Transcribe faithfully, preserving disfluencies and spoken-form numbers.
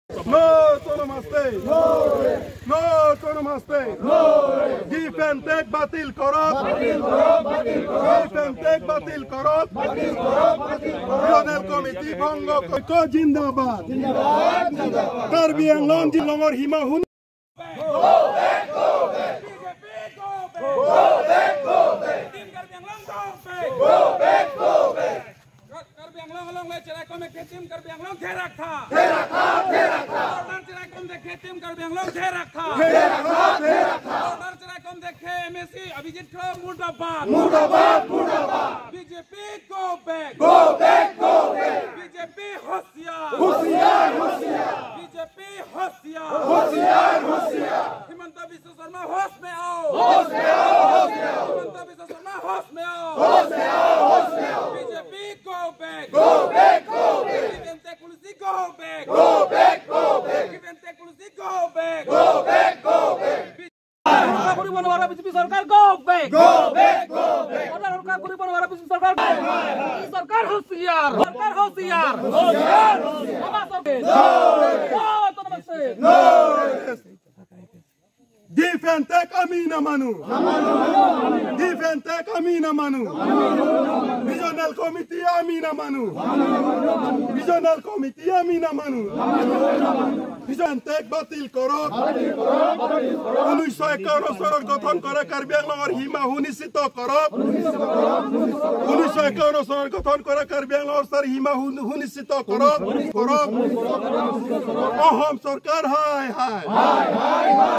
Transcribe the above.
No autonomous state. No autonomous state. Give and take batil korok. Give and take batil korok. Regional Committee bhongo korok. Jindabad. Karbi Anglong jilongor hima hun. Team Karbi Anglong, go back. Go back, go back. Kar-, Karbi Anglong along le cherai atum ke Team Karbi Anglong therak tha. Therak tha, therak tha. Border cherai atum ke Team Karbi Anglong therak tha. Therak tha, therak tha. Border cherai atum ke M A C Abhijit Kro murdabad. Murdabad, murdabad. B J P go back. Go back, go back. B J P hoshiar. Hoshiar, hoshiar. B J P hoshiar. Hoshiar, hoshiar. Himanta Biswa Sarma hosh mein aao. Hosh mein aao, hosh mein aao. Himanta Biswa Sarma hosh mein aao. Hosh mein aao, hosh mein aao. B J P go back. Go back, go back. Give and take policy go back. Go back, go back. Give and take policy go back. Go back, go back. সরকার কৰিব নোৱাৰা বিজেপি চৰকাৰ go back। Go back, go back। সৰকাৰ কৰিব নোৱাৰা বিজেপি চৰকাৰ। এই চৰকাৰ হুঁচিয়াৰ, চৰকাৰ হুঁচিয়াৰ। হুঁচিয়াৰ, হুঁচিয়াৰ। আমাৰ চৰকাৰ। No। No autonomous state। No। Give and take ami na manu. Give and take ami na manu. Regional Committee ami na manu. Regional Committee ami na manu. Give and take batil korok. উনিশশো একাৱন্ন চনত গঠন কৰা কাৰ্বি আংলঙৰ সীমা সুনিশ্চিত কৰক। উনিশশো একাৱন্ন চনত গঠন কৰা কাৰ্বি আংলঙৰ সীমা সুন-, সুনিশ্চিত কৰক, কৰক। অসম চৰকাৰ হায় হায়।